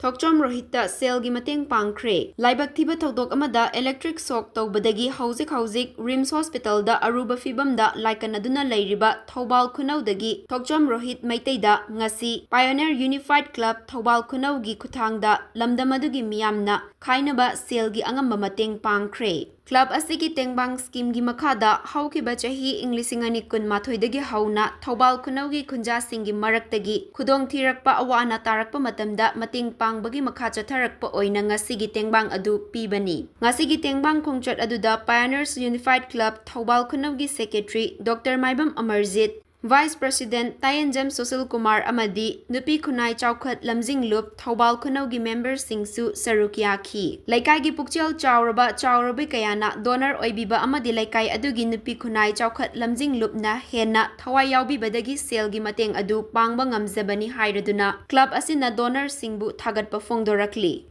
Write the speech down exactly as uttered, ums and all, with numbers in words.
ꯊꯣꯛꯆꯣꯝ ꯔꯣꯍꯤꯠꯇ ꯁꯦꯜꯒꯤ ꯃꯇꯦꯡ ꯄꯥꯡꯈ꯭ꯔꯦ꯫ ꯂꯥꯏꯕꯛ ꯊꯤꯕ ꯊꯧꯗꯣꯛ ꯑꯃꯗ electric shock ꯇꯧꯕꯗꯒꯤ ꯍꯧꯖꯤꯛ ꯍꯧꯖꯤꯛ RIMS hospitalꯗ ꯑꯔꯨꯕ ꯐꯤꯕꯝꯗ ꯂꯥꯏꯀꯠꯅꯗꯨꯅ ꯂꯩꯔꯤꯕ ꯊꯧꯕꯥꯜ ꯈꯨꯅꯧꯗꯒꯤ ꯊꯣꯛꯆꯣꯝ ꯔꯣꯍꯤꯠ ꯃꯩꯇꯩꯗ ꯉꯁꯤ Pioneer Unified Club ꯊꯧꯕꯥꯜ ꯈꯨꯅꯧꯒꯤ ꯈꯨꯠꯊꯥꯡꯗ ꯂꯝꯗꯝ ꯑꯗꯨꯒꯤ ꯃꯤꯌꯥꯝꯅ ꯈꯥꯏꯅꯕ ꯁꯦꯜꯒꯤ ꯑꯉꯝꯕ ꯃꯇꯦꯡ ꯄꯥꯡꯈ꯭ꯔꯦ꯫ Club ꯑꯁꯤꯒꯤ ꯇꯦꯡꯕꯥꯡ schemeꯒꯤ ꯃꯈꯥꯗ ꯍꯧꯈꯤꯕ ꯆꯍꯤ ꯏꯪ ꯂꯤꯁꯤꯡ ꯑꯅꯤ ꯀꯨꯟꯃꯥꯊꯣꯏꯗꯒꯤ ꯍꯧꯅ ꯊꯧꯕꯥꯜ ꯈꯨꯅꯧꯒꯤ ꯈꯨꯟꯖꯥꯁꯤꯡꯒꯤ ꯃꯔꯛꯇꯒꯤ ꯈꯨꯗꯣꯡꯊꯤꯔꯛꯄ ꯑꯋꯥ ꯑꯅꯥ ꯇꯥꯔꯛꯄ ꯃꯇꯝꯗ ꯃꯇꯦꯡ ꯄꯥꯡꯕꯒꯤ ꯃꯈꯥ ꯆꯠꯊꯔꯛꯄ ꯑꯣꯏꯅ ꯉꯁꯤꯒꯤ ꯇꯦꯡꯕꯥꯡ ꯑꯗꯨ ꯄꯤꯕꯅꯤ꯫ ꯉꯁꯤꯒꯤ ꯇꯦꯡꯕꯥꯡ ꯈꯣꯡꯆꯠ ꯑꯗꯨꯗ Pioneers Unified Club Thoubal ꯈꯨꯅꯧꯒꯤ secretary Doctor ꯃꯥꯏꯕꯝ ꯑꯃꯔꯖꯤꯠ, Vice President ꯇꯥꯌꯦꯟꯖꯝ ꯁꯨꯁꯤꯜ ꯀꯨꯃꯥꯔ ꯑꯃꯗꯤ ꯅꯨꯄꯤ ꯈꯨꯟꯅꯥꯏ ꯆꯥꯎꯈꯠ ꯂꯝꯖꯤꯡꯂꯨꯞ ꯊꯧꯕꯥꯜ ꯈꯨꯅꯧꯒꯤ memberꯁꯤꯡꯁꯨ ꯁꯔꯨꯛ ꯌꯥꯈꯤ꯫ ꯂꯩꯀꯥꯏꯒꯤ ꯄꯨꯛꯆꯦꯜ ꯆꯥꯎꯔꯕ ꯆꯥꯎꯔꯕꯤ ꯀꯌꯥꯅ donor ꯑꯣꯏꯕꯤꯕ ꯑꯃꯗꯤ ꯂꯩꯀꯥꯏ ꯑꯗꯨꯒꯤ ꯅꯨꯄꯤ ꯈꯨꯟꯅꯥꯏ ꯆꯥꯎꯈꯠ ꯂꯝꯖꯤꯡꯂꯨꯞꯅ ꯍꯦꯟꯅ ꯊꯋꯥꯏ ꯌꯥꯎꯕꯤꯕꯗꯒꯤ ꯁꯦꯜꯒꯤ ꯃꯇꯦꯡ ꯑꯗꯨ ꯄꯥꯡꯕ ꯉꯝꯖꯕꯅꯤ ꯍꯥꯏꯔꯗꯨꯅ club ꯑꯁꯤꯅ donorꯁꯤꯡꯕꯨ ꯊꯥꯒꯠꯄ ꯐꯣꯡꯗꯣꯔꯛꯂꯤ꯫